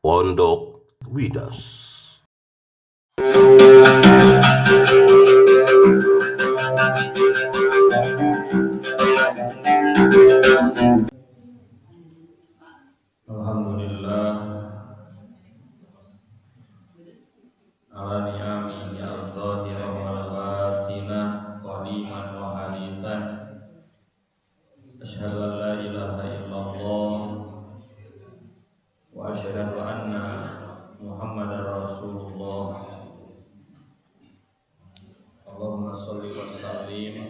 Pondok Widas. Alhamdulillah ala ni'amihi al-zahira wal batinah qadiman wa hadithan. Asyhadu an la ilaha illallah wa asyhadu anna Muhammadar Rasulullah. Allahumma sholli wa sallim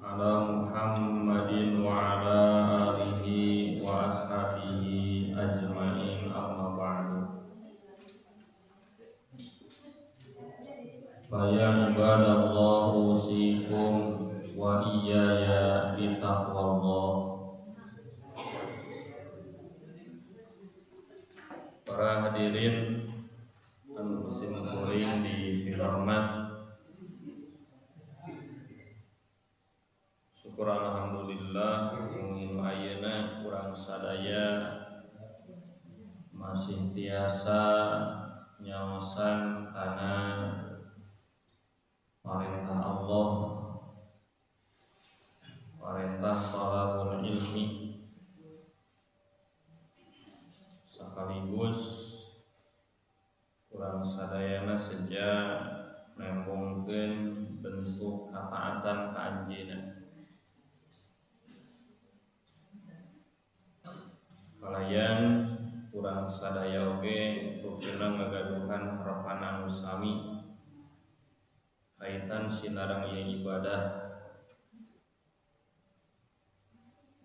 ala Muhammadin wa ala alihi wa ashabihi ajmain, amma ba'du. Fa ya ibadallah usikum wa iyaya bitaqwallah. Para hadirin anu kusim kuring dihormat, syukur alhamdulillah mungin ayeuna urang sadaya masih tiasa nyaosan kana perintah Allah, perintah thalabul ilmi, sekaligus urang sadayana seja nembongkeun bentuk kataatan ka anjeunna. Kalayan urang sadaya oge rupina ngagaduhan harapan anu sami kaitan sinareng ieu ibadah.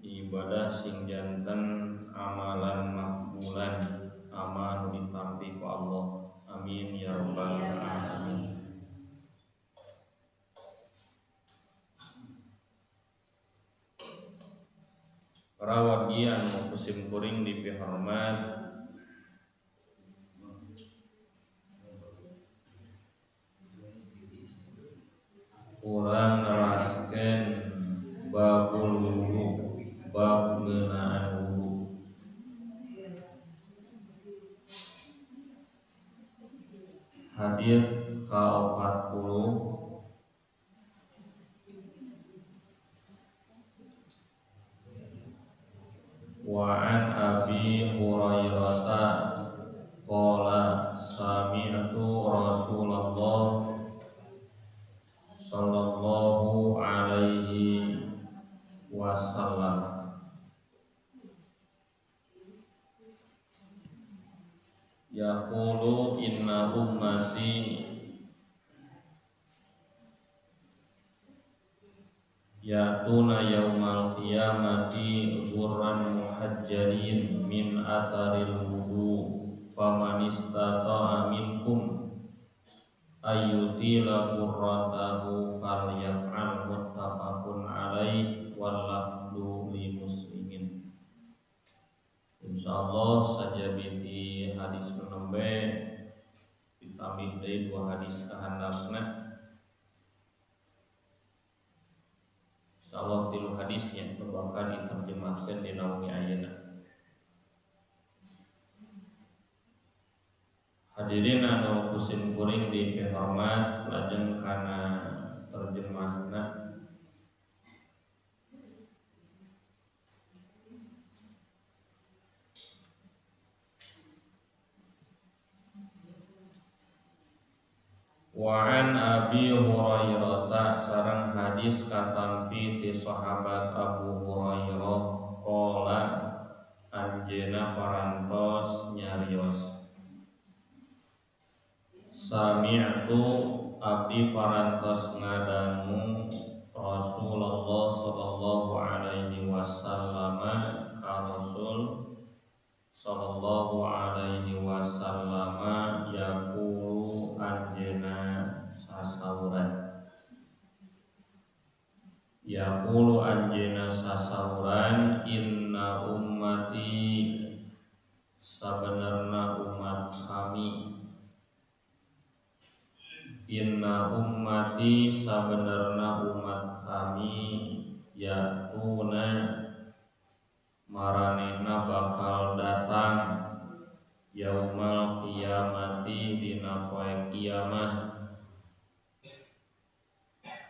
Ibadah sing janten amalan makbulan, amal nu ditampi ku Allah. Amin ya rabbal alamin. Para wargi anu kusim kuring dipihormat, urang neraskeun babul wudu, bab ngeunaan wudu. Hadis ka-40 wa an Abi Hurairah qala sami'tu Rasulullah sallallahu alaihi wasallam yaqulu inna ummati ya'tuna yaumal qiyamati ghurran muhajjalin min atharil wudu faman istata'a minkum ayyutila ghurratahu falyaf'al muttafaqun alaih wal lafdhu li muslimin. Insyaallah sajabiti hadis nu nembe ditambih deui dua hadis kahandapna. Insyaallah tilu hadisnya nu bakal diterjemahkeun dina wengi ayeuna. Hadirin anu kusim kuring dipihormat, lajeng kana terjemahna. Wa an Abi Hurairah sareng hadis katampi ti sahabat Abu Hurairah qala anjeuna parantos nyarios sami'tu abdi parantos ngadangu Rasulullah sallallahu alaihi wasallam ka Rasul sallallahu alaihi wasallam yaqulu anjeuna sasauran yaqulu anjeuna sasauran inna ummati sabenerna umat kami, inna ummati sabenerna umat kami ya'tuna maranehna manehna bakal datang yaumal qiyamati dina poe kiamat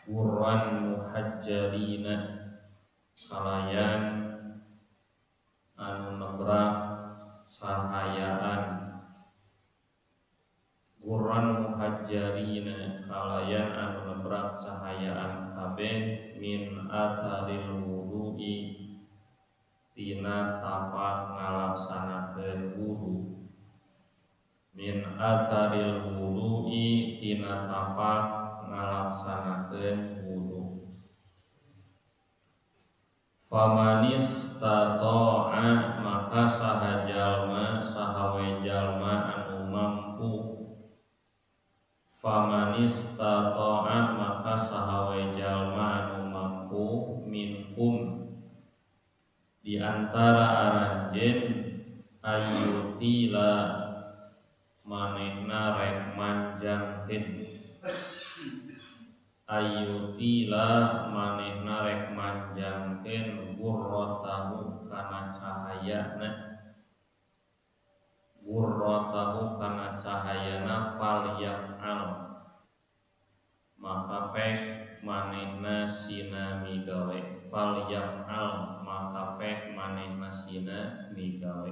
gurran muhajjalina kalayan anu nebrak sahayaan gurran muhajjalina kalayan anu nebrak cahayaan kabeh min asaril wudu'i tina tapak ngalaksanakeun wudu min asaril wudu'i tina tapak ngalaksanakeun wudu famanis tata'a maka saha jalma saha we jalma anu mampu famanis tata'a maka saha we jalma anu mampu minkum di antara aranjeun ayyutila manehna rek manjangkeun ayyutila manehna rek manjangkeun gurratahu kana cahayana gurratahu kana cahayana falyaf'al maka pek manehna sina migawe falyaf'al maka pek manehna sina migawe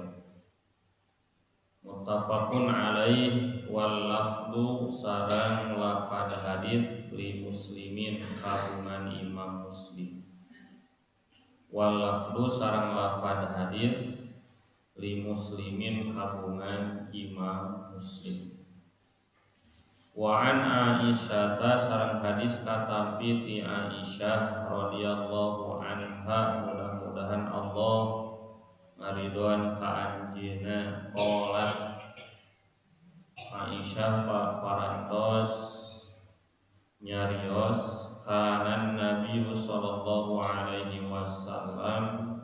muttafaqun alaih wal lafdu sareng lafad hadis li muslimin kagungan Imam Muslim wal lafdu sareng lafad hadis li muslimin kagungan Imam Muslim wa an Aisyah sareng hadis katampi ti Aisyah radhiyallahu anha mudah-mudahan Allah ngaridoan ka anjeunna qolat Aisyah parantos nyarios kanan Nabi sallallahu alaihi wasallam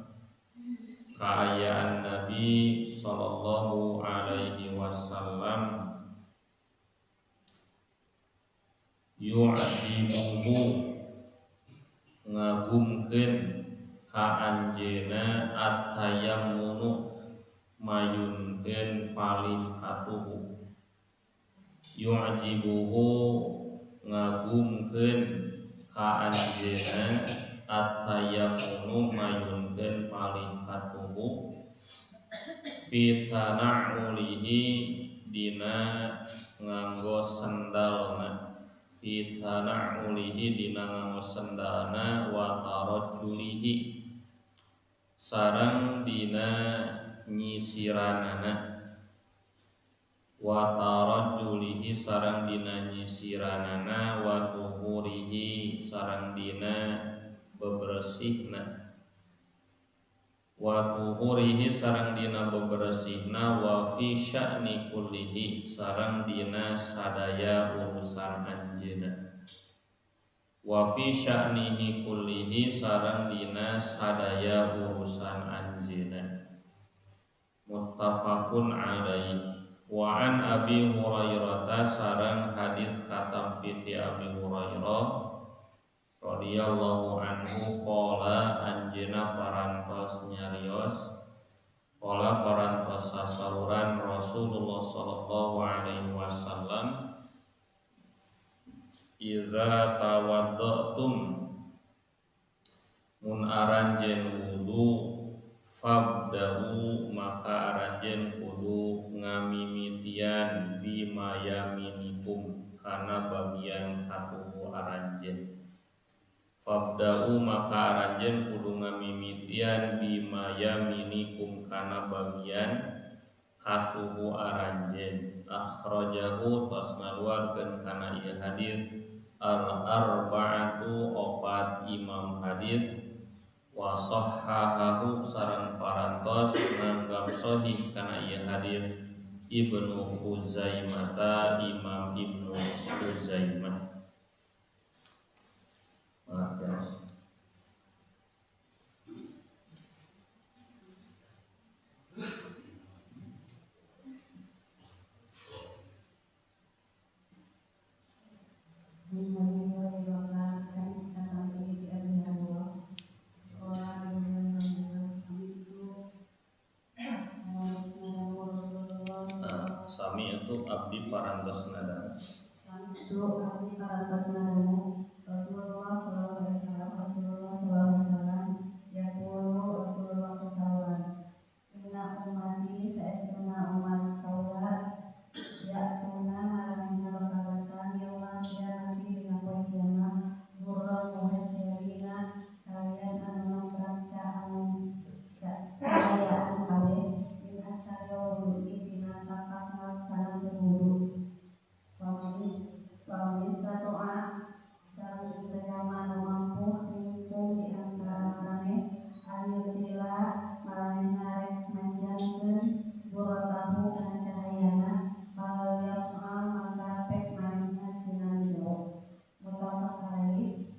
kaayaan Nabi sallallahu alaihi wasallam yu'jibuhu ngagumkeun ka anjeunna at-tayammunu mayunkeun palih katuhu yu'jibuhu ngagumkeun ka anjeunna at-tayammunu mayunkeun palih katuhu fi tana'ulihi dina nganggo sendalna fi tana'ulihi dina nganggo sendalna wa tarajjulihi sareng dina nyisiranana wa tarajjulihi sareng dina nyisiranana wa tuhurihi sareng dina bebersihna wa tuhurihi sareng dina bebersihna wa fi sya'ni kullihi sareng dina sadaya urusan anjeunna wa fi sya'nihi kullihi sareng dina sadaya urusan anjeunna muttafaqun alaihi wa an Abi Hurairah sareng hadis katampi ti Abi Hurairah radhiyallahu anhu qala anjeunna parantos nyarios qala parantos sasauran Rasulullah sallallahu alaihi wasallam idza tawaddatum mun aranjeun wudu fabda'u maka aranjeun kudu ngamimitian bima yaminikum kana bagian katuhu aranjeun fabda'u maka aranjeun kudu ngamimitian bima yaminikum kana bagian katuhu aranjeun akhrajahu tos ngaluarkeun kana ieu hadis al arba'atu opat imam hadis wa sahhahahu sareng parantos nganggap sahih kana ieu hadis Ibnu Khuzaimah Imam Ibnu Khuzaimah. Maaf ya. Sami'tu abdi parantos ngadangu. Sami'tu abdi parantos ngadangu Rasulullah sallallahu alaihi wasallam, Rasulullah sallallahu alaihi wasallam yaqulu Rasulullah sallallahu inna ummati saestuna umat kaula ya'tuna maranehna bakal datang yaumul qiyamati dina poe kiamat ghurran muhajjalina kalian anu nongkrang cahayaan kabeh min asari wudu'i dina tapak ngalaksanakeun wudu wa manistata'a sareng sagala anu mampu minkum di antara maraneh ayutila maranehna rek manjangkeun buratahu kana cahayana fal yaf'al maka pek manehna sinamiyo muttafaq alaih.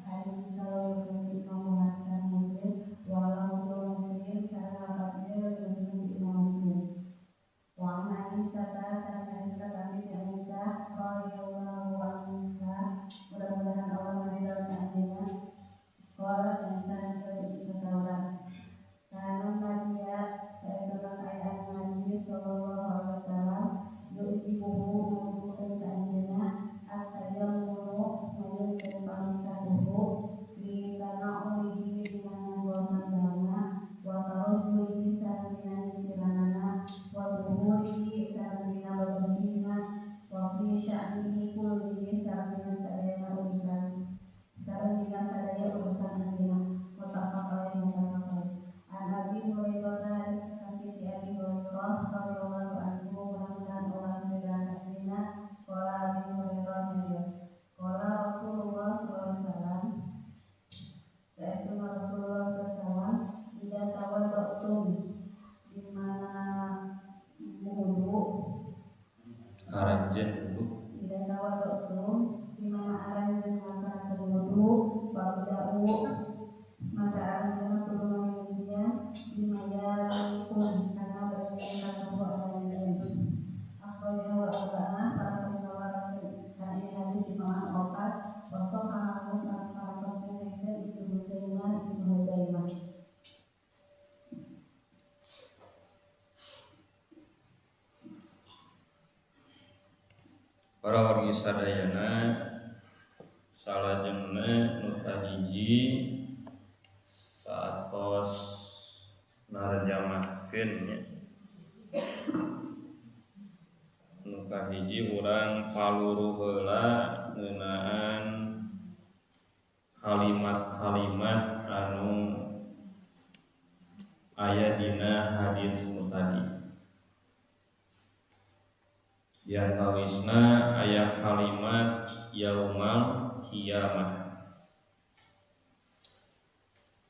Hadis disariwayatkeun ti Imam Bukhari sareng Muslim wa lafdzul Muslim sareng lafadzna Muslim ti Imam Muslim. Wa an Aisyah sareng Aisyah kami ti Aisyah radhiyallahu anha mudah-mudahan Allah meridhoi ka anjeunna. Qalat Aisyah nyaeta saurang kana nabiya saestuna kaayaan Nabi sallallahu alaihi wasallam yu'jibuhu ngagugukeun ka anjeunna at-tayammunu mayunkeun pamikatuhu fi tana'ulihi dina nganggo sandalna wa tarajjulihi sareng dina nyisiranana wa tuhurihi sareng dina bebersihna wa fi sya'nihi kullihi sareng dina sadayana urusan sareng dina sadaya urusan anjeunna muttafaq alaihi muttafaq alaihi. An Abi Hurairah hadis kakaki ti Abi Hurairah radhiyallahu anhu mudah-mudahan Allah meridhai ka anjeunna. Qala Abi Hurairah nyarios qala Rasulullah sallallahu alaihi wasallam saestuna Rasulullah sallallahu alaihi wasallam idza tawadda'tum di mana wudu Aranjeun wudu idza tawadda'tum di mana aranjeun ngalaksanakeun wudu fabda'u maka aranjeunna kudu ngamimitian bimayamikum kana bagian katuhu aranjeun. Akhrajahu al-arba'ah parantos ngawarkeun kana ieu hadis Imam opat wa sahahahu sareng parantos nyahikeun Ibnu Huzaimah Ibnu Huzaimah. Para wargi sadayana salajengna nu kahiji saatos narjamahkeun nya. Nu kahiji urang paluruh heula ngeunaan kalimat-kalimat anu aya dina hadis nu tadi. Di antawisna aya kalimat yaumal qiyamah.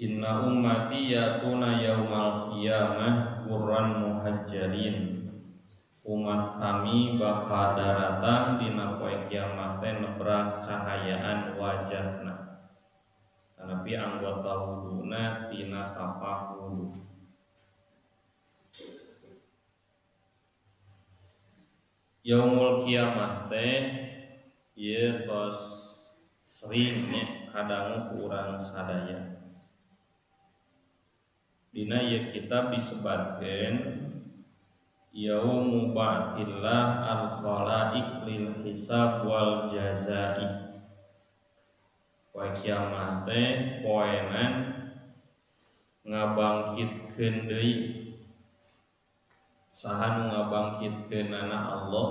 Inna ummati yatuna yaumal qiyamah ghurran muhajjalin. Umat kami bakal daratang dina poe kiamat teh nebrak cahayaan wajahna. Tanapi anggota wuduna tina tapak wudu. Yaumul kiamah teh ieu tos sering nya kadangu ku urang sadaya. Dina ieu kitab disebatkeun yaumu ba'tsillah al-khalaiq lil hisab wal jazai. Poe kiamah teh poenan ngabangkitkeun deui. Saha nu ngabangkitkeunana Allah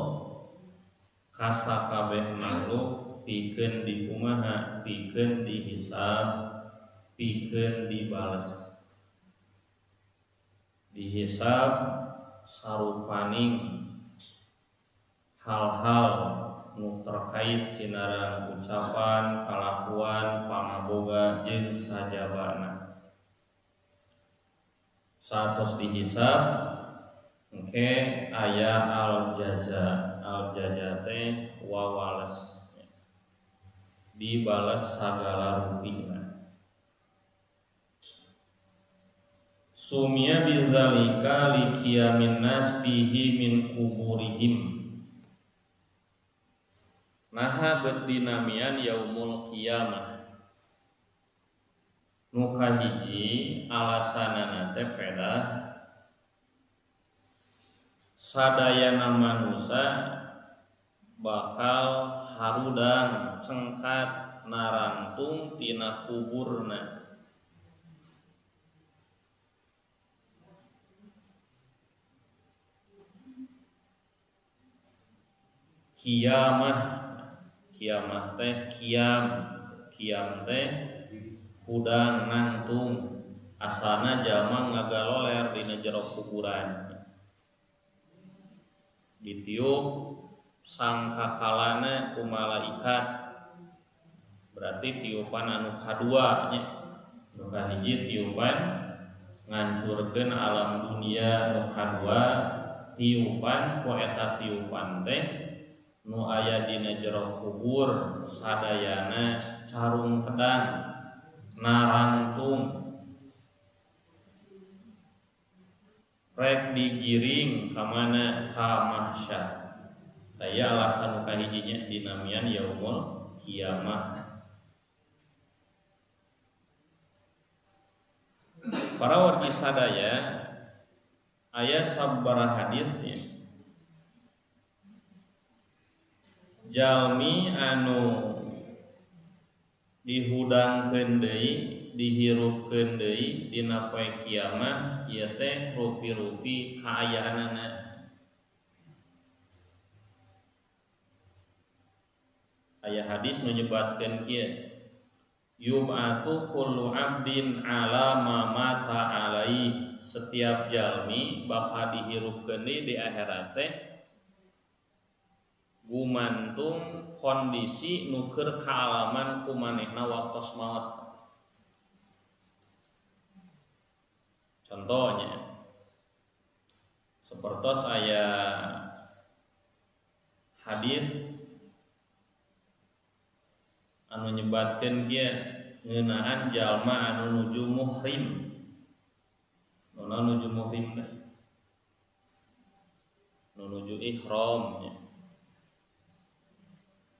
ka sakabeh makhluk pikeun dikumaha, pikeun dihisab, pikeun dibales. Dihisab sarupaning hal-hal nu terkait sinarang ucapan, kalakuan, pamaboga jeung sajabana. Saatos dihisab engke aya al jaza, al jaza teh wawales, dibales sagala rupina. Sumia bizalika liqiyamin nas fihi min kuburihim. Naha bet dinamian yaumul qiyamah. Nu kahiji alasanana teh pedah Sadayana manusa bakal harudang cengkat narangtung tina kuburna. Kiamah, kiamah teh kiam, kiam teh hudang nangtung, asana jalma ngagaloler dina jero kuburan. Ditiup sangkakalana ku malaikat, berarti tiupan anu kadua nya. Nu kahiji tiupan ngancurkeun alam dunia, nu kadua tiupan ku eta tiupan teh nu aya dina jero kubur sadayana carung kedang narangtung rek digiring ka mana ka mahsyar. Taya alasan nu kahijinya dinamian yaumul kiamah. Para wargi sadaya aya sabaraha hadisnya. Jalmi anu dihudangkeun deui, dihirupkeun deui dina poe kiamah ieu teh rupi-rupi kaayaanana. Aya hadis nu nyebatkeun kieu, yub'atsu kullu 'abdin 'ala ma mata alaihi. Setiap jalmi bakal dihirupkeun deui di akhirat teh gumantung kondisi nu keur kaalaman ku manehna waktos maot. Contohnya sepertos aya hadis anu nyebatkeun kieu ngeunaan jalma anu nuju muhrim. Nu nuju muhrim teh nu nuju ihram nya.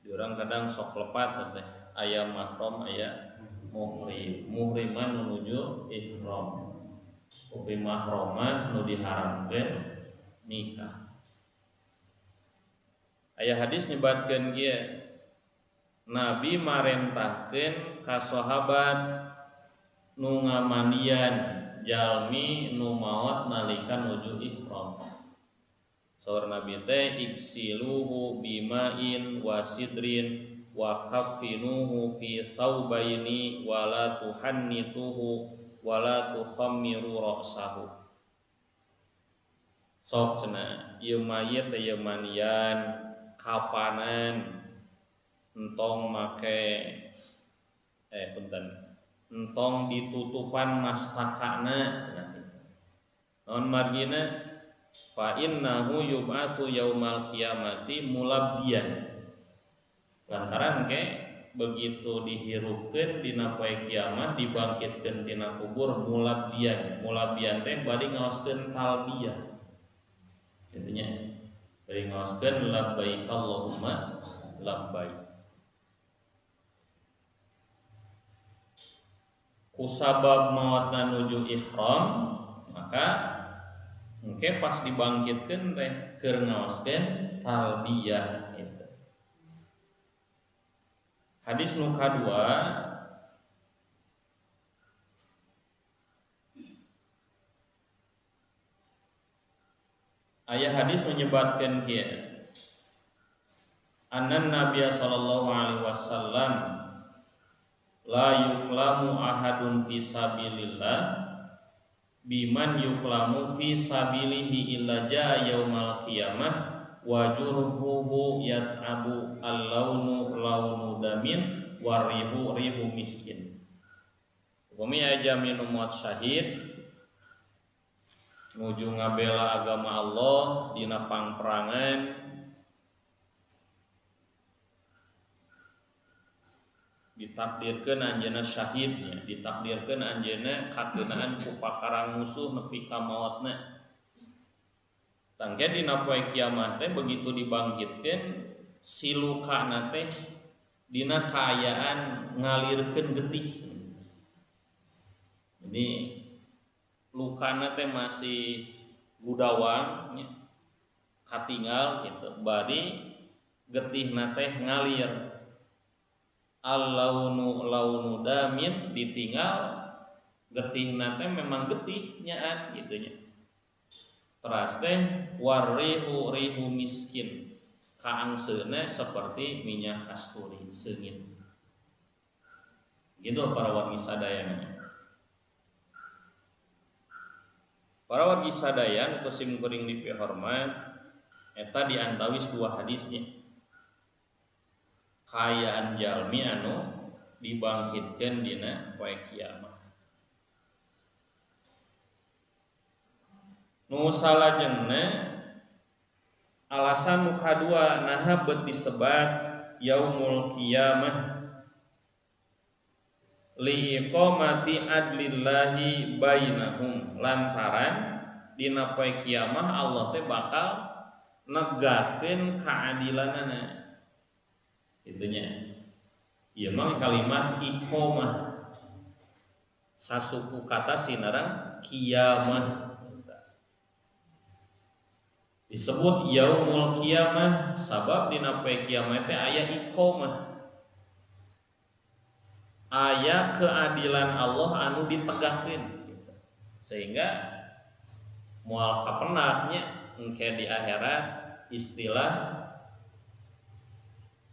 Diorang kadang sok lepat teh aya mahram aya muhrim. Muhriman nu nuju ihram. Upi mahramah nu diharamkeun nikah. Aya hadis nyebatkeun kieu, Nabi marentahkeun ka sahabat nu ngamandian jalmi nu maot nalika nuju ihram. Saur Nabi teh iksiluhu bima'in wa sidrin wa kaffinuhu fi thawbaini wa la tuhannituhu wa la tukhammiru ra'sahu. Sok cenah ieu mayit teh ieu mandian kapanan entong make punten entong ditutupan mastakana cenah kitu. Naon margina fa innahu yub'atsu yaumal qiyamati mulabbiyan. Lantaran ke begitu dihirupkeun dina poe kiamah dibangkitkeun tina kubur mulabbiyan. Mulabbiyan teh bari ngaoskeun talbiyah. Intinya bari ngaoskeun labbaik Allahumma labbaik. Kusabab maotna nuju ihram maka engke pas dibangkitkeun teh keur ngaoskeun talbiyah gitu. Hadis nu kadua aya hadis menyebatkeun kieu, annan nabiyya sallallahu alaihi wasallam la yuklamu ahadun fi sabilillah biman yuklamu fi sabilihi illa jaa yaumal qiyamah wa jurhuhu yas'abu al-launu launu damin warihu rihu miskin. Upami aja minum maut syahid nuju ngabela agama Allah dina pangperangan ditakdirkeun anjeunna syahidnya, ditakdirkeun anjeunna kakeunaan ku pakarang musuh nepi ka maotna. Tangke dina poe kiamat teh begitu dibangkitkeun si lukana teh dina kaayaan ngalirkeun getih. Jadi lukana teh masih gudawang nya. Katinggal gitu bari getihna teh ngalir. Al-launu launu damin ditinggal getihna teh memang getih nyaan gitu nya. Teras teh warrihu rihu miskin kaangseuna seperti minyak kasturi seungit. Gitu para wargi sadayana. Para wargi sadaya nu kusim kuring dipihormat eta diantawis dua hadisnya. Kaayaan jalmi anu dibangkitkeun dina poe kiamat. Nu salajengna alasan nu kadua naha beut disebat yaumul kiamah liiqamati adlillahi bainahum lantaran dina poe kiamah Allah teh bakal negakeun keadilanana. Itunya ieu mah kalimat iqamah sasuku kata sinarang kiamah. Disebut yaumul kiamah sabab dina poe kiamah teh aya iqamah, aya keadilan Allah anu ditegakkeun sehingga moal kapenaknya engke di akhirat istilah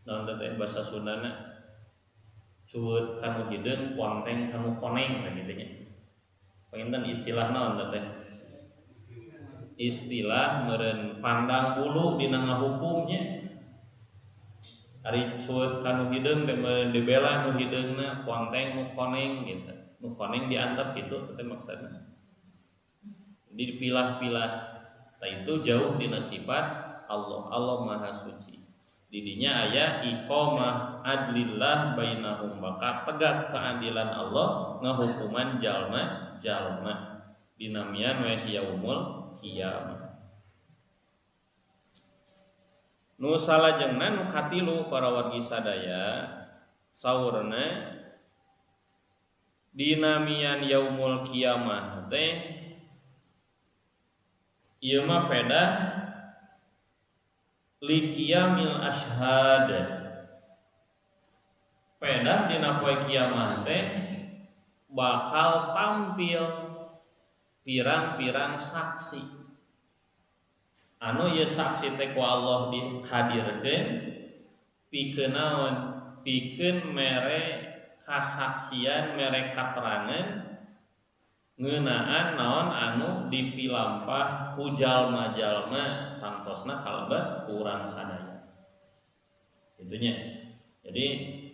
naon teh bahasa Sundana cueut kanu hideung ponteng kanu koneng nah kitu nya. Panginten istilah naon teh? Istilah meureun pandang bulu dina ngahukumnya. Ari cueut kanu hideung teh meureun dibela nu hideungna ponteng nu koneng gitu. Nu koneng diantep kitu teh maksudna. Jadi dipilah-pilah. Tah itu jauh tina sifat Allah. Allah Maha Suci. Didinya aya iqamah adlillah bainahum bakal tegak keadilan Allah ngahukuman jalma-jalma dinamian we yaumul kiamah. Nu salajengna nu katilu para wargi sadaya saurna dinamian yaumul kiamah teh ieu mah pedah liqiyamil ashhad. Pedah dina poe kiamah teh bakal tampil pirang-pirang saksi. Anu ieu saksi teh ku Allah dihadirkeun pikeun naon? Pikeun mere kasaksian, mere katerangan ngeunaan naon anu dipilampah ku jalma-jalma tangtosna kalebet kurang sadaya. Itunya. Jadi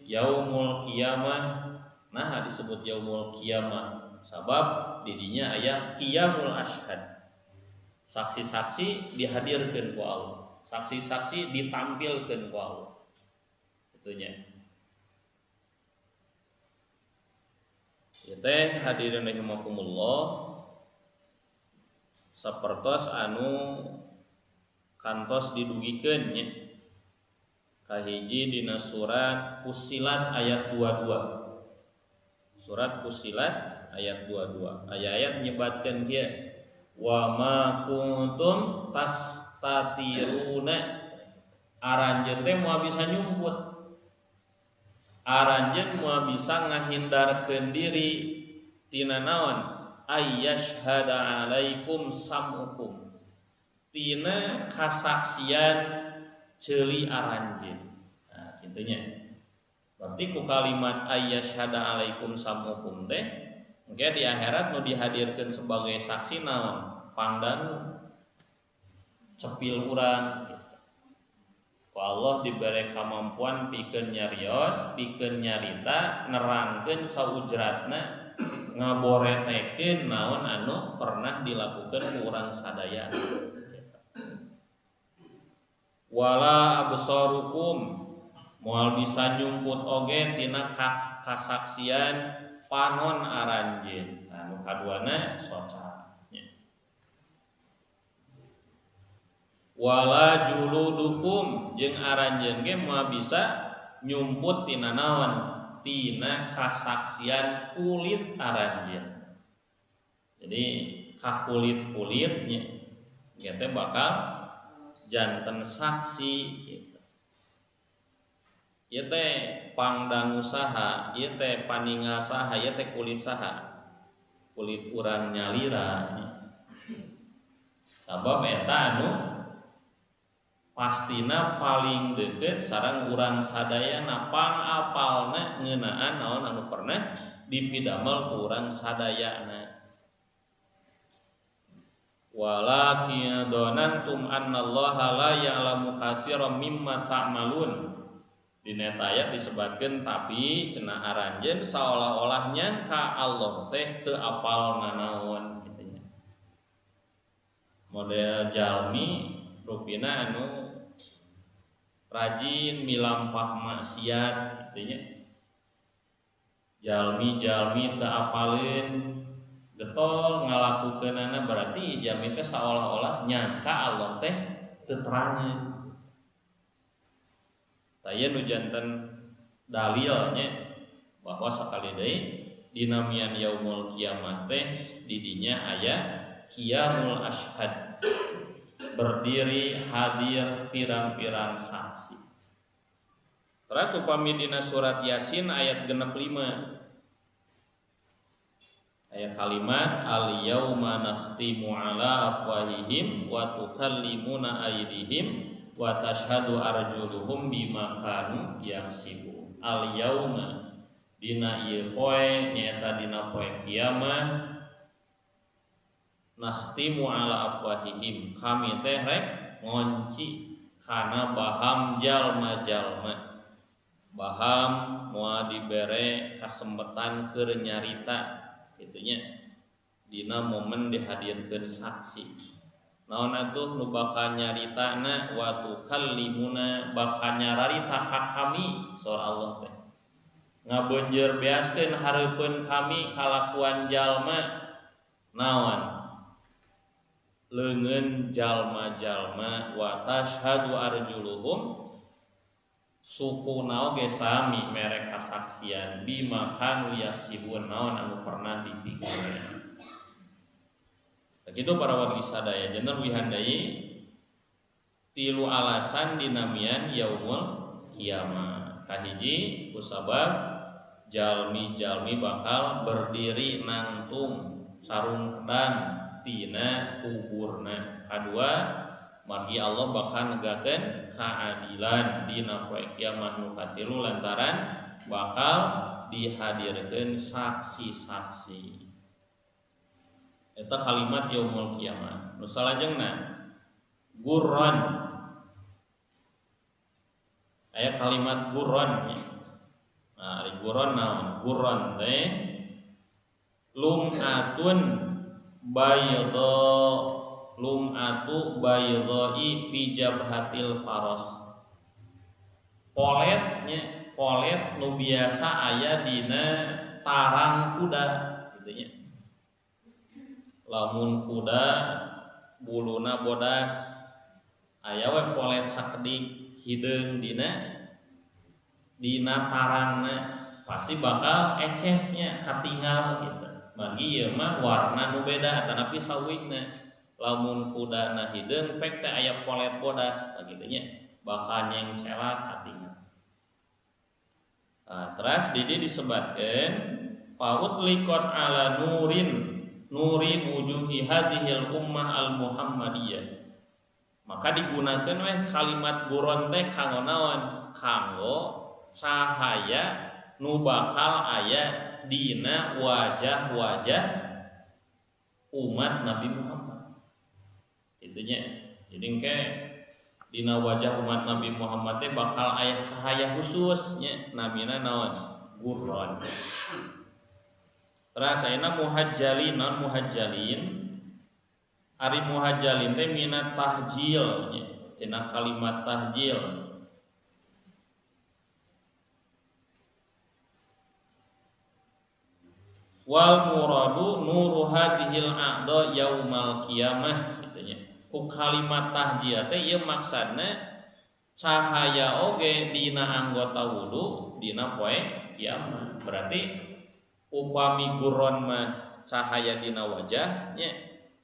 yaumul kiamah nah disebut yaumul kiamah sabab didinya aya qiyamul ashhad. Saksi-saksi dihadirkeun ku Allah, saksi-saksi ditampilkeun ku Allah. Itunya. Ya teh hadirin rahimakumullah sapertos anu kantos didugikeun nya. Kahiji dina surat Fussilat ayat 22. Surat Fussilat ayat 22. Aya-ayat nyebatkeun kieu wa ma kuntum tastatiruna aranjeun teh moal bisa nyumput, aranjeun moal bisa ngahindarkeun diri tina naon ayyashhada alaikum sam'ukum tina kasaksian ceuli aranjeun. Nah kitunya. Berarti ku kalimat ayyashhada alaikum sam'ukum teh engke di akhirat nu dihadirkeun sebagai saksi naon? Pangdangu cepil urang gitu. Ku Allah dibere kamampuan pikeun nyarios, pikeun nyarita, nerangkeun saujratna, ngaboretekeun naon anu pernah dilakukeun ku urang sadaya. Wala absarukum moal bisa nyumput oge tina kasaksian panon aranjeun. Nah, nu kaduana soca. Wala juludukum jeung aranjeun ge moal bisa nyumput tina naon? Tina kasaksian kulit aranjeun. Jadi ka kulit-kulitnya ge teh bakal janten saksi gitu. Ieu teh pangdangu saha, ieu teh paningal saha, ieu teh kulit saha, kulit urang nyalira. Sabab eta anu pastina paling deket sareng urang sadayana pangapalna ngeunaan naon anu pernah dipidamel ku urang sadayana. Walakin dzanantum annallaha la ya'lamu katsiran mimma ta'malun. Dina eta ayat disebutkeun tapi cenah aranjeun saolah-olah nyangka Allah teh teu apal nanaon kitu nya. Model jalmi rupina anu rajin milampah maksiat kitu nya. Jalmi-jalmi teu apaleun getol ngalakukeunana berarti jalmi teh saolah-olah nyangka Allah teh teu terangeun. Tah ieu nu janten dalilnya bahwa sakali deui dinamian yaumul kiamah teh didinya aya qiyamul asyhad, berdiri hadir pirang-pirang saksi. Terus upami dina surat Yasin ayat 65 ayat kalimat al yauma nakhtimu ala afwahihim wa tukallimuna aydihim wa tashhadu arjuluhum bima kanu yaksibun. Al yauma dina ieu poe nyaeta dina poe kiamat nakhtimu ala afwahihim, kami teh rek ngonci kana baham jalma-jalma. Baham moal dibere kasempetan keur nyarita kitu nya dina momen dihadirkeun saksi. Naon atuh nu bakal nyaritana wa tukallimuna bakal nyararita ka kami saur Allah teh. Ngabeunjeur beaskeun hareupeun kami kalakuan jalma naon leungeun jalma-jalma wa tashhadu arjuluhum sukuna oge sami mere kasaksian bima kanu yaksibun naon anu pernah dipikeun. Begitu para wargi sadaya janten wihandai tilu alasan dinamian yaumul kiamah. Kahiji kusabab jalmi-jalmi bakal berdiri nangtung sarung kedang tina kuburna. Kadua margi Allah bakal negakeun keadilan dina poe kiamat. Nu katilu lantaran bakal dihadirkeun saksi-saksi. Eta kalimat yaumul kiamat. Nu salajengna gurron. Aya kalimat gurron nya. Nah, ari gurron naon? Gurron teh lum'atun bayda, lum'atu baydai fi jabhatil faras. Poletnya, polet nu biasa aya dina tarang kuda kitu nya. Lamun kuda buluna bodas aya we polet sakedik hideung dina dina tarangna pasti bakal ecesnya katinggal gitu. Margi ieu mah warna nu beda atanapi sawihna. Lamun kudana hideung pek teh aya polet bodas sakitu nya bakal nyengcelak katinggal. Nah, teras di dieu disebatkeun paut likot ala nurin nuri wujuhi hadhil ummah al muhammadiyah. Maka digunakan weh kalimat guron teh kanggo naon? Kanggo cahaya nu bakal aya dina wajah-wajah umat Nabi Muhammad. Itunya. Jadi engke dina wajah umat Nabi Muhammad teh bakal aya cahaya khusus nya namina naon? Guron. Terus ayeuna muhajjalin, naon muhajjalin? Ari muhajjalin teh minat tahjil nya, tina kalimat tahjil. Wal muradu nuru hadhil a'dha yaumal qiyamah kitu nya. Ku kalimat tahjil teh ieu maksudna cahaya oge dina anggota wudu dina poe kiamat. Berarti upami guron mah cahaya dina wajah nya,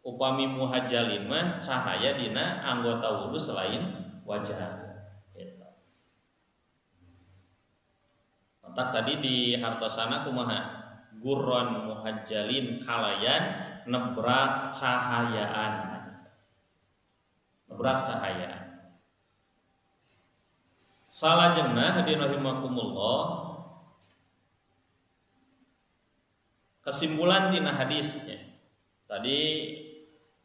Upami muhajjalin mah cahaya dina anggota wudu selain wajah. Gitu. Otak tadi di hartosana kumaha? Gurron muhajjalin kalayan nebrak cahayaan. Nebrak cahayaan. Salajengna hadirin rahimakumullah, kesimpulan dina hadisnya tadi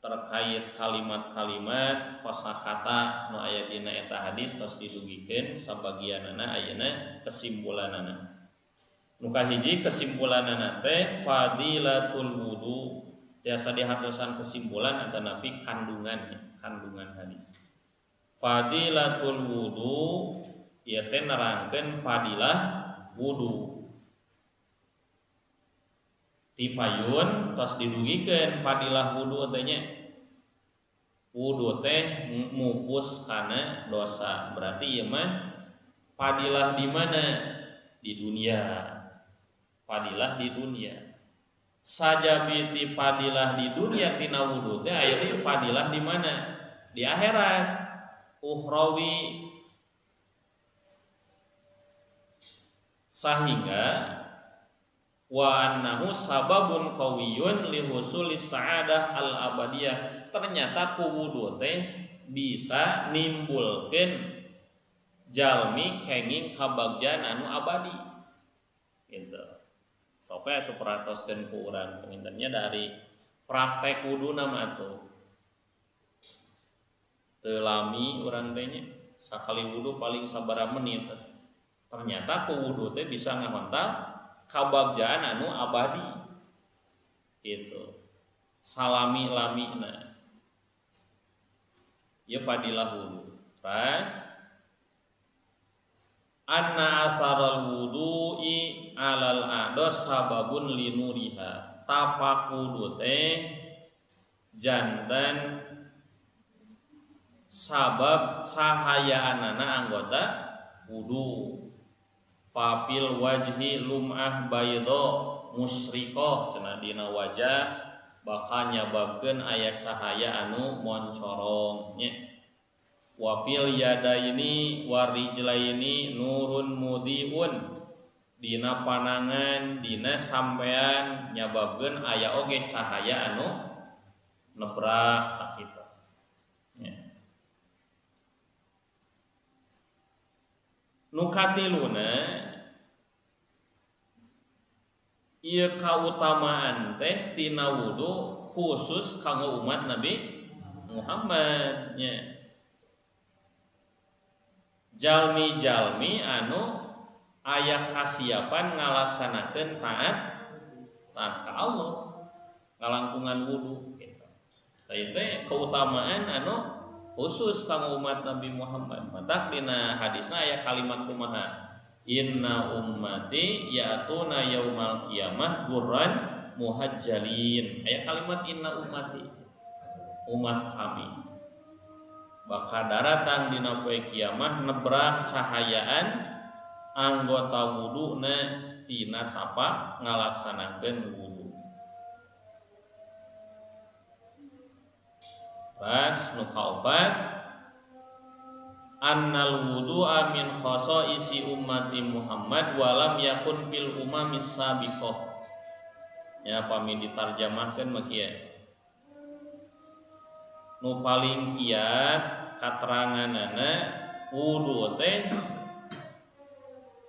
terkait kalimat-kalimat kosakata nu aya dina eta hadis tos didugikeun sabagianana ayeuna kesimpulanana. Nu kahiji kesimpulanana teh fadilatul wudu, tiasa dihartosan kesimpulan atanapi kandungan hadis. Fadilatul wudu ieu teh nerangkeun fadilah wudu. Tipayun tos didugikeun fadilah wudu teh nya. Wudu teh mupus kana dosa. Berarti ieu mah fadilah di mana? Di dunia. Fadilah di dunia. Sajabiti fadilah di dunia tina wudu teh aya di fadilah di mana? Di akhirat. Ukhrawi. Sehingga wa annahu sababun qawiyyun li husulis sa'adah al abadiyah. Ternyata ku wudu teh bisa nimbulkeun jalmi kenging kabagjaan anu abadi. Gitu. Sok we atuh peratoskeun ku urang pengintennya dari praktek wuduna mah atuh. Teu lami urang teh nya, sakali wudu paling sabaraha menit. Ternyata ku wudu teh bisa ngahontal kabagjaan anu abadi. Gitu. Salami-lamina. Ieu fadilah wudu. Terus anna atharal wudu'i alal a'dha sababun linuriha. Tapak wudu teh jantan sabab cahayaanana anggota wudu. Fapil wajhi lum'ah baydo musyrikoh, cenah dina wajah bakal nyababkeun aya cahaya anu moncorong nya. Wapil yadaini warijlaini nurun mudiun, dina panangan dina sampean nyababkeun aya oge cahaya anu nebrak tak kitu nya. Nu katiluna ieu kautamaan teh tina wudu khusus kanggo umat Nabi Muhammad nya. Jalmi-jalmi anu aya kasiapan ngalaksanakeun taat ka Allah ngalangkungan wudu gitu. Tah ieu teh keutamaan anu khusus kanggo umat Nabi Muhammad. Matak dina hadisna aya kalimat kumaha? Inna ummati ya'tuna yaumal qiyamah gurran muhajjalin. Aya kalimat inna ummati, umat kami bakal daratang dina poe kiamah nebrak cahayaan anggota wuduna tina tapak ngalaksanakeun wudu. Ras nu kaopat annal wudu'a min khasaisi ummati Muhammad walam yakun fil umamis sabiqah. Ya pami ditarjamahkeun mah kieu. Nu paling kiat kateranganana wudu teh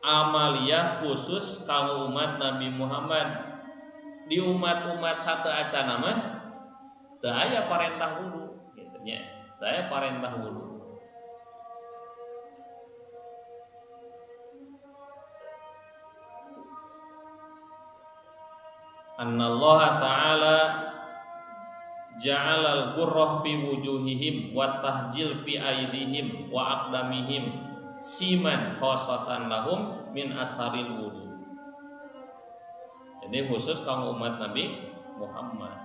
amaliyah khusus kanggo umat Nabi Muhammad. Di umat-umat satu acana mah teu aya parentah wudu gitu nya. Teu aya parentah wudu. Annallaha ta'ala ja'alal gurrah bi wujuhihim wa tahjil fi aidihim wa aqdamihim siman khosatan lahum min asaril wudu. Jadi khusus kanggo umat Nabi Muhammad.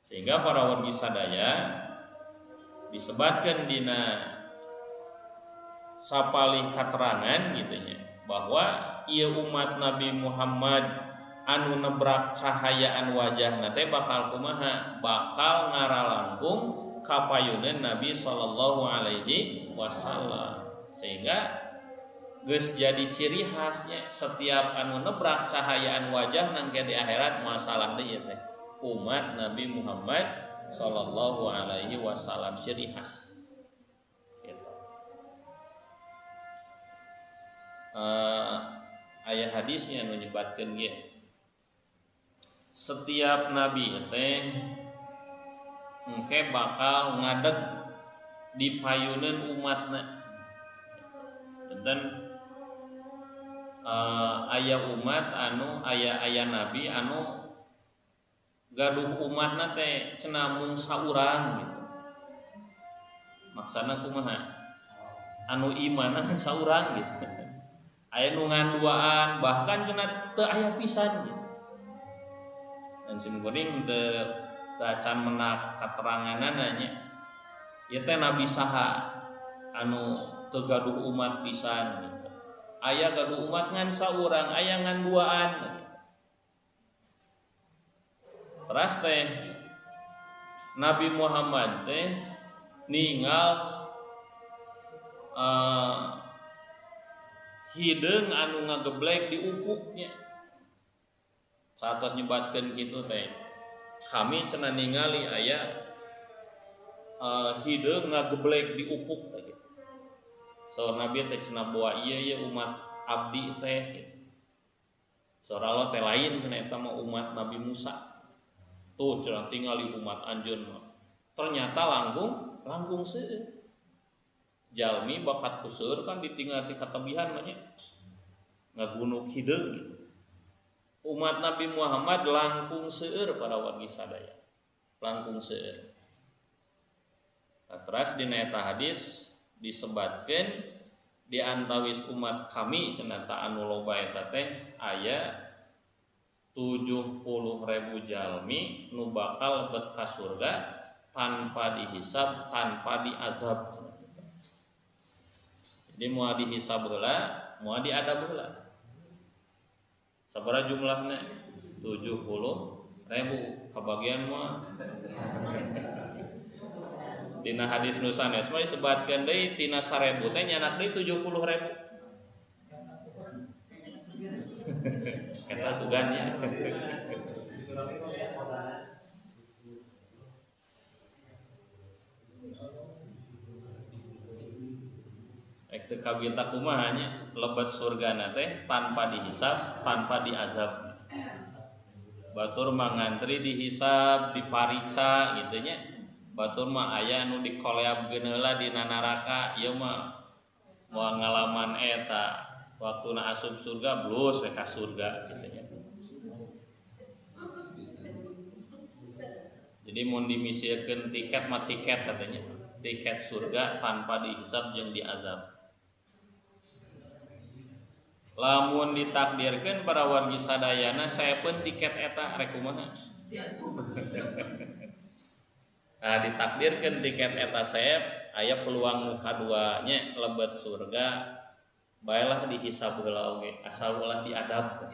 Sehingga para wargi sadaya disebatkan dina sapalih katerangan gitu nya, bahwa ieu umat Nabi Muhammad Anu nebrak cahayaan wajahna teh bakal kumaha? Bakal ngaralangkung kapayuneun Nabi sallallahu alaihi wasallam. Sehingga geus jadi ciri khasnya setiap anu nebrak cahayaan wajah nangke di akhirat masalah deui teh umat Nabi Muhammad sallallahu alaihi wasallam ciri khas. Gitu. Aya hadisnya nu nyebatkeun ge setiap nabi teh engke bakal ngadeg di payuneun umatna. Dan aya umat anu aya nabi anu gaduh umatna teh cenah mung saurang gitu. Maksana kumaha? Anu imanna saurang gitu. Aya nu nganduaan bahkan cenah teu aya pisan gitu. Dan sim kuring teu acan menak kateranganana nya. Ieu teh nabi saha anu teu gaduh umat pisan gitu. Aya gaduh umat ngan saurang, aya ngan duaan. Terus teh Nabi Muhammad teh ninggal hideung anu ngageblek di upuknya. Saat nyebatkeun kitu teh kami cenah ningali aya hideung ngageblek di upuk teh gitu. Saur Nabi teh cenah bawa ieu ieu umat abdi teh gitu. Saur Allah teh lain cenah eta mah umat Nabi Musa. Tuh cenah tingali umat anjeun mah. Ternyata langkung seueur. Jalmi bakat ku seueur kan ditinggal ti katebihan mah nya. Ngagunuk hideung gitu. Umat Nabi Muhammad langkung seueur para wargi sadaya. Langkung seueur. Nah, teras dina eta hadis disebatkeun di antawis umat kami cenah ta anu loba eta teh aya 70.000 jalmi nu bakal lebet ka surga tanpa dihisab, tanpa diazab. Jadi moal dihisab heula, moal diadab heula. Sabaraha jumlahna? 70.000 kabagian moal. Dina hadis nu sanes mah disebatkeun deui tina 1000 teh nyanak deui 70.000. Eta sugan nya. Rek teu kabita kumaha nya lebet surgana teh tanpa dihisab, tanpa diazab. Batur mah ngantri dihisab, dipariksa gitu nya. Batur mah aya anu dikoleabkeun heula dina neraka, ieu mah moal ngalaman eta. Waktuna asup surga blus we ka surga gitu nya. Jadi mun dimisiekeun tiket mah tiket katanya. Tiket surga tanpa dihisab jeung diazab. Lamun ditakdirkeun para wargi sadayana saya pun tiket eta rek kumaha. Nah ditakdirkeun tiket eta saya aya peluang nu kadua nya lebet surga baelah dihisab heula oge asal ulah diadab.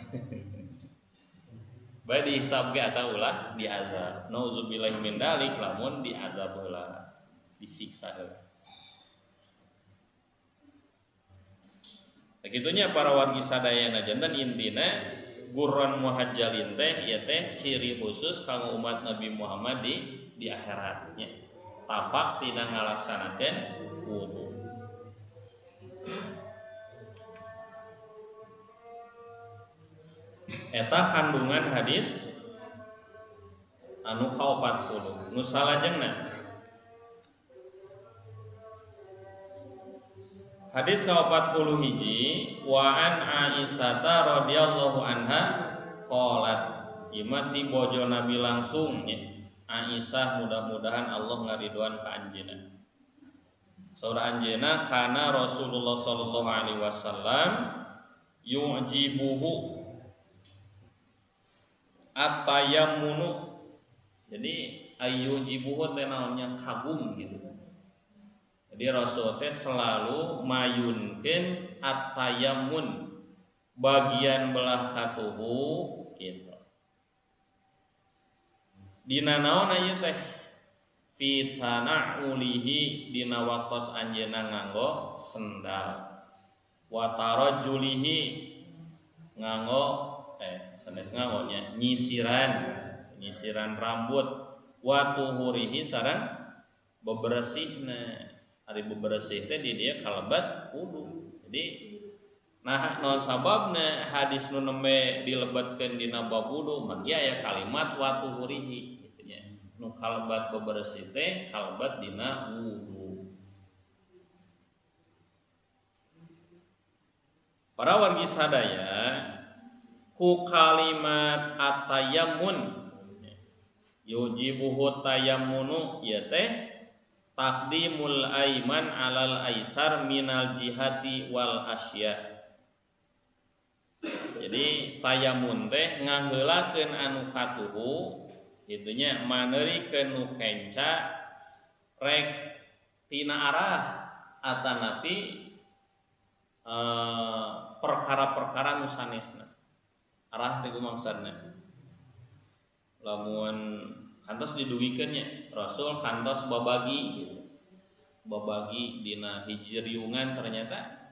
Bae dihisab ge asal ulah diazab. Nauzubillahi min dalik lamun diazab heula disiksa heula. Begitunya para wargi sadayana janten intina gurron muhajjalin teh ieu teh ciri khusus kanggo umat Nabi Muhammad di akhiratnya. Tapak tina ngalaksanakeun wudu. Eta kandungan hadis anu ka-40. Nu salajengna hadis ka-41 wa an Aisyah radhiyallahu anha qalat ieu ti bojo Nabi langsung nya. Aisyah mudah-mudahan Allah ngaridoan ka anjeunna. Saur anjeunna kana Rasulullah sallallahu alaihi wasallam yu'jibuhu at-tayammunu. Jadi ayyujibuhu teh naonnya kagum gitu. Jadi Rasul teh selalu mayunkeun at-tayammun bagian belah katuhu gitu. Dina naon ieu teh fi tana'ulihi dina waktos anjeunna nganggo sendal wa tarajjulihi nganggo sanes nganggo nya nyisiran rambut wa tuhurihi sareng beberesihna. Ari beberesih teh di dieu kalebat wudu. Jadi nah naon sababna hadis nu nembe dilebetkeun dina bab wudu mangga aya kalimat wa tuhurihi kitu nya. Nu kalebat beberesih teh kalebat dina wudu. Para wargi sadaya ku kalimat atayammun yujibuhu tayammunu ieu teh taqdimul aiman alal aisar minal jihati wal asya. Jadi tayamun teh ngaheulakeun anu katuhu kitu nya maneurikeun nu kenca rek tina arah atanapi perkara-perkara nu sanesna. Arah teh maksudna lamun kantos didugikeun nya Rasul kantos babagi gitu. Babagi dina hiji riungan ternyata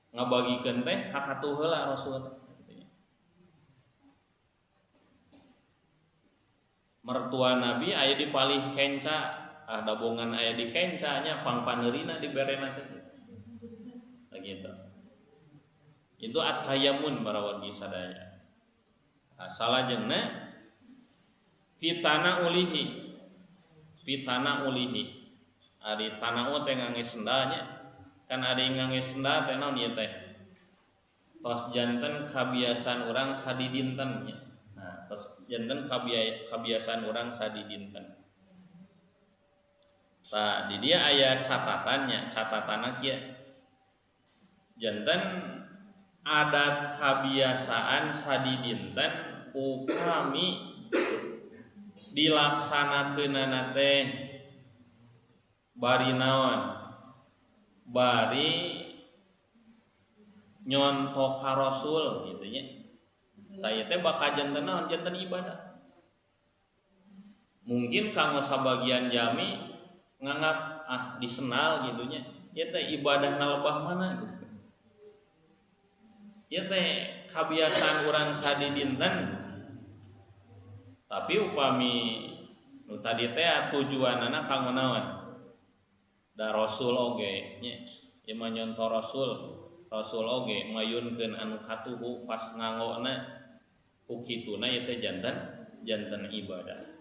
ngabagikeun teh kakatuh heula Rasul teh. Mertua Nabi aya di palih kenca, ah dabongan aya di kenca nya pangpaneurina diberena teh. Gitu. Itu at-tayammun para wargi sadaya. Nah, salajengna fitana ulihi. Fitana ulihi. Ari tanau teh ngangge sendalnya. Kan ari ngangge sendal teh naon ieu teh? Tos janten kabiasaan urang sadidinten nya. Nah, tos janten kabiasaan urang sadidinten. Tah di dia aya catatannya, catatanna kieu. Janten adat kabiasaan sadidinten upami dilaksanakeunana teh bari naon? Bari nyontok ka Rasul gitu nya. Tah ieu teh bakal janten naon? Janten ibadah. Mungkin kanggo sabagian jami nganggap ah disenal gitu nya. Ieu teh ibadahna lebah mana gitu. Ieu teh kabiasaan urang sadidinten. Tapi upami nu tadi teh tujuanana kanggo naon? Da Rasul oge nya, ieu mah nyonto Rasul. Rasul oge mayunkeun anu katuhu pas nganggona ku kituna ieu teh janten ibadah.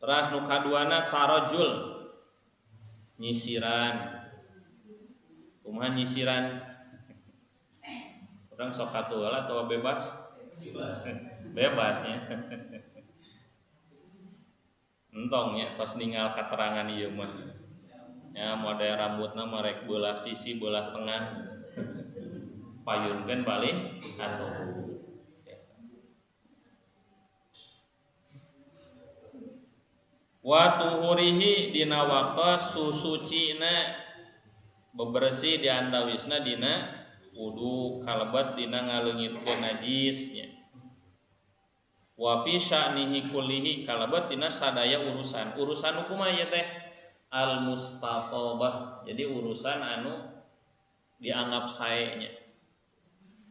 Teras nu kaduana tarajul nyisiran. Kumaha nyisiran? Urang sok katuh heula atawa bebas? Bebas. Bebas nya. Entong nya tos ninggal katerangan ieu mah. Ya model rambutna mah rek beulah sisi beulah tengah. Payunkeun paling katuh. Wa tuhurihi dina waktos susucina bebersih di antawisna dina wudu kalebet dina ngaleungitkeun najis nya. Wa fi sya'nihi kullihi kalebet dina sadaya urusan. Urusan kumaha ieu teh? Al mustatobah. Jadi urusan anu dianggap sae nya.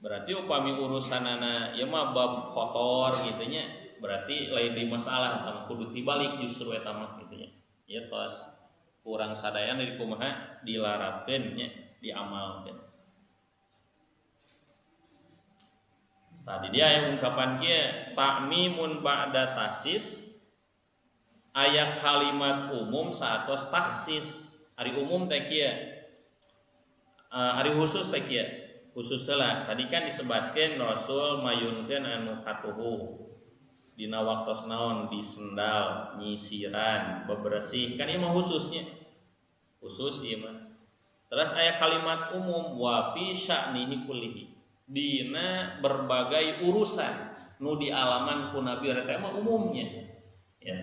Berarti upami urusanana ieu mah bab kotor kitu nya. Berarti lain di masalah eta mah kudu tibalik justru eta mah kitu nya. Ieu tos kurang sadayana di kumaha dilarapkeun nya, diamalkeun. Tadi dia aya ungkapan kieu ta'mimun ba'da tahsis aya kalimat umum saatos takhsis. Ari umum teh kieu. Ari khusus teh kieu. Khusus heula. Tadi kan disebatkeun Rasul mayunkeun anu katuhu. Dina waktos naon di sendal, nyisiran, bebersih, kan ieu mah khususnya. Khusus ieu mah. Terus aya kalimat umum wa fi sya'nihi kullihi. Dina berbagai urusan nu dialaman ku Nabi eta mah umumnya. Ya.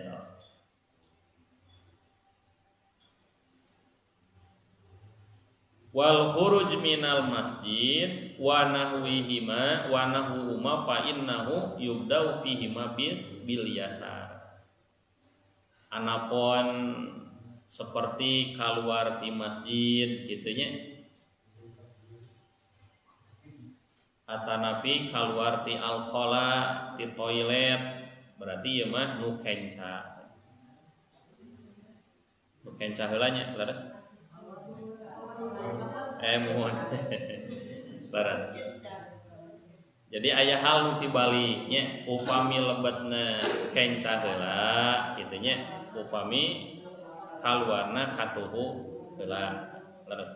Wal khuruj minal masjid wa nahwihima wa nahwuhuma fa innahu yubda'u fihima bis bil yasar. Anapun seperti keluar di masjid gitu nya, atanapi keluar ti al khala ti toilet, berarti ieu mah nu kenca. Nu kenca heula nya leres. Mohon leres. Jadi aya hal nu tibalik nya, upami lebetna kenca heula kitu nya, upami kaluarna katuhu heula leres.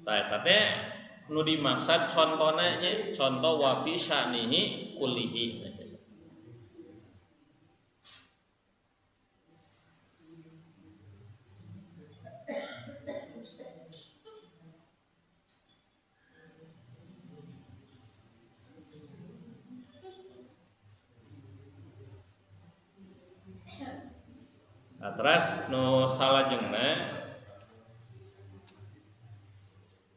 Tah eta teh nu dimaksud contona nya, contoh wa fi sya'nihi kullihi. Nah, terus nu salajengna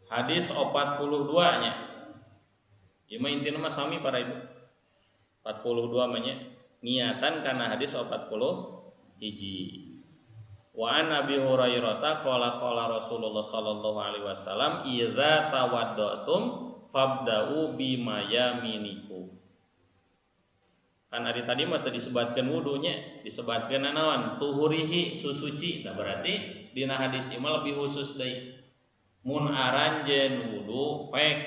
hadis 42 nya. Ieu mah intina mah sami para ibu. 42 mah nya niatan kana hadis 40 hiji. Wa an Abi Hurairah qala qala Rasulullah sallallahu alaihi wasallam idza tawaddatum fabda'u bimayaminikum. Kan ari tadi mah teu disebatkeun wudunya, disebatkeun naon? Tuhurihi susuci. Tah berarti dina hadis ieu mah lebih khusus deui. Mun aranjeun wudu pek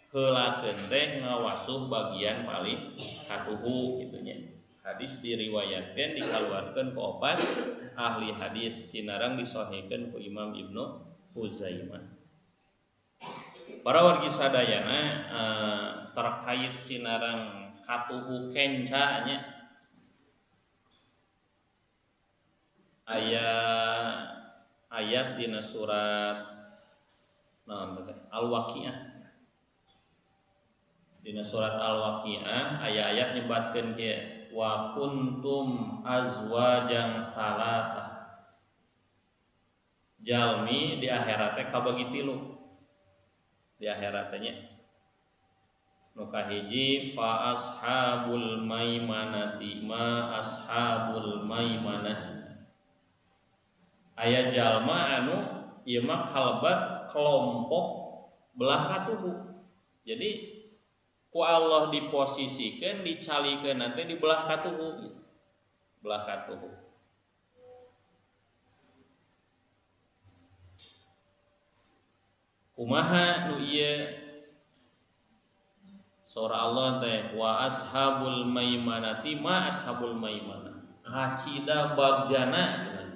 heulakeun teh ngawasuh bagian paling katuhu kitu nya. Hadis diriwayatkeun dikaluarkeun ku opat ahli hadis sinarang disahihkeun ku Imam Ibnu Huzaimah. Para wargi sadayana terkait sinarang katuhu kenca nya aya ayat dina surat naon teh Al-Waqiah. Dina surat Al-Waqiah aya ayat nyebatkeun kieu wa kuntum azwajan salasah. Jalmi di akhirat teh kabagi tilu. Di akhirat teh nya nu kahiji fa ashabul maimanati ma ashabul maimanah. Aya jalma anu ieu mah kalebat kelompok belah katuhu. Jadi ku Allah diposisikeun dicalikeun nanti di belah katuhu. Belah katuhu. Kumaha nu ieu? Surah Allah teh wa ashabul maimanati ma ashabul maimanah. Kacida bagjana cenah.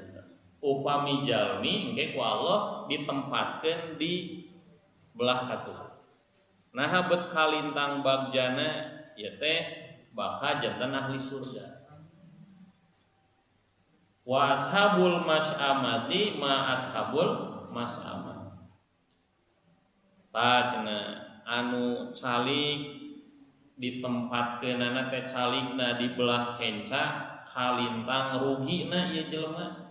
Upami jalmi engke ku Allah ditempatkeun di belah katuhu. Nah bet kalintang bagjana ieu teh bakal janten ahli surga. Wa ashabul mas'amati ma ashabul mas'amah. Ta cenah anu calik ditempatkeunana teh calikna di belah kenca kalintang rugina ieu jelema.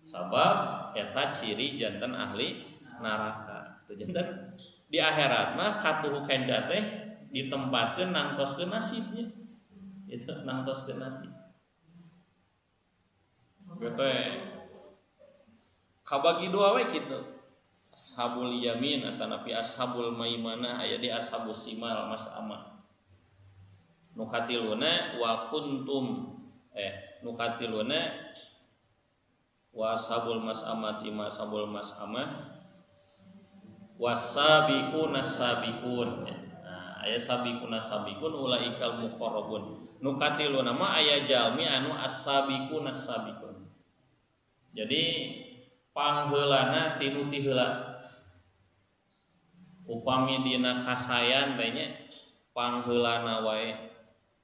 Sabab eta ciri janten ahli neraka. Teu janten di akhirat mah katuhu kenca teh ditempatkeun nangtoskeun nasibnya. Itu nangtoskeun nasib. Teh kabagi dua we kitu. Ashabul yamin atanapi ashabul maimanah aya di ashabus simal mas'amah. Nu katiluna wa kuntum nu katiluna wa ashabul mas'amati ma ashabul mas'amah wasabiquna sabiqun. Nah, aya sabiquna sabiqun ulaikal muqarrabun. Nu katiluna mah aya jalmi anu as-sabiquna sabiqun. Jadi pangheulana tinu ti heula. Upami dina kasayan teh nya pangheulana wae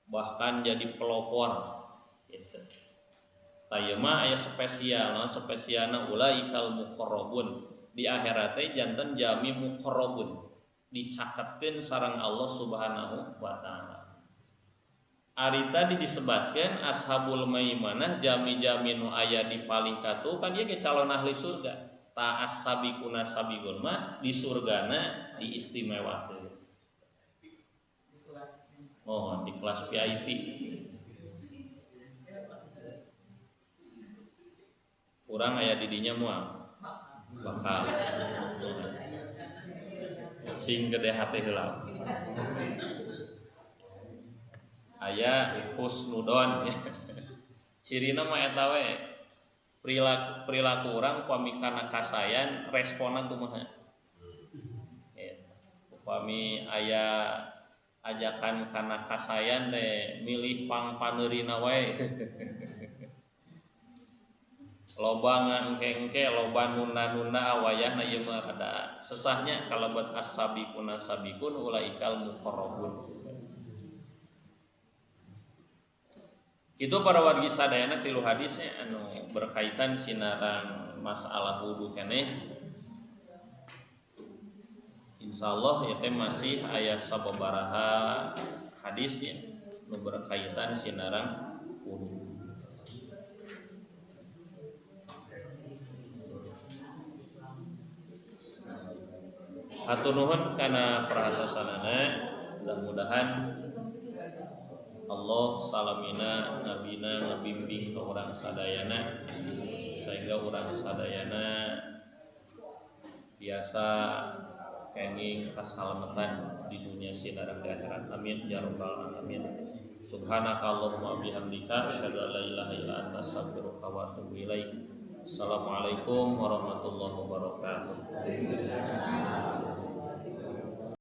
bahkan jadi pelopor gitu. Tah ieu mah aya spesial, naon spesialna ulaikal muqarrabun. Di akhirat teh janten jami muqarrabun, dicaketkeun sareng Allah Subhanahu wa taala. Ari tadi disebatkeun ashabul maimanah jami-jami nu aya di paling katuh kan ieu ge calon ahli surga. Ta as-sabiquna sabiqun mah di surgana diistimewakeun. Oh, di kelas VIP. Urang aya di dinya moal bakal. Sing gede hate heula. Aya husnudon. Cirina mah eta we. Perilaku urang upami kana kasayan responna kumaha. Upami aya ajakan kana kasayan teh milih pangpaneurina wae. Loba ngangke-engke, loba nunda-nunda wayahna ieu mah ada sesahnya kalebet as-sabiquna sabiqun ulaikal muqarrabun. Itu para wargi sadayana tilu hadisnya anu berkaitan sinarang masalah wudu keneh. Insyaallah ya teh masih aya sababaraha hadisnya nu berkaitan sinarang wudu. Hatur nuhun kana perhatosanana, mudah-mudahan Allah salamina nabina ngabimbing ke urang sadayana sehingga urang sadayana biasa kenging kasalamatan di dunia sinarang di akhirat. Amin ya rabbal alamin. Subhanakallahumma bihamdika asyhadu an la ilaha illa anta astaghfiruka wa atubu ilaik. Assalamualaikum warahmatullahi wabarakatuh.